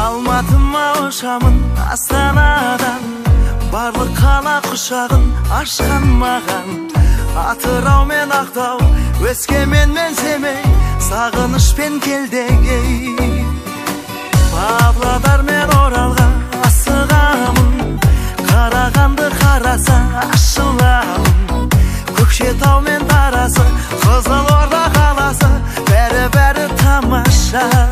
Алматыма ұшамын Астанадан, барлық қала құшағын ашқан маған. Атырау мен Ақтау, Өскемен мен Семей, сағынышпен келдегей. Павлодар мен Оралға асығамын, Қарағанды қараса ашыламын. Көкшетау мен Таразы, Қызылорда қаласы, бәрі бәрі тамаша.